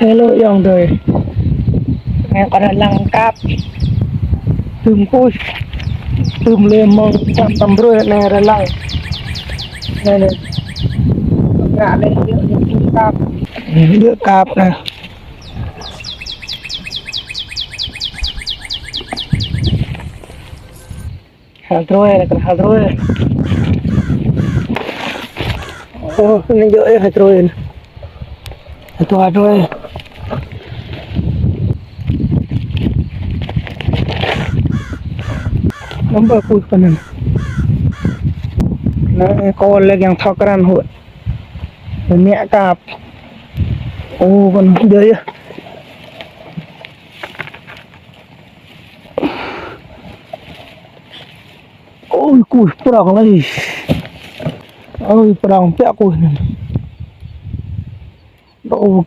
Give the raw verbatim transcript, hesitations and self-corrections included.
Hello, ayŏng adơi. Anai kâo rơlăng kap. Tơm kuih. Tơm lĕ mơ̆ng tăm tăm brơi anai rơlăng. Anai, anai. Ngă anai, yơh, yơh, kap. Yơh, kap anai. Hal trôi, hal trôi. Ơ, anai yơh, ơ, hal trôi. Hal trôi, hal trôi. Lăm bơ kuih kơ anŭn. Anai, kâo lĕ kiăng thâo krăn hŭt. Mă kap. Ơ, kơ anŭn yơh, yơh. Ôi, kuih prŏng lơi. Ôi, prŏng pĕ kuih anŭn. Đô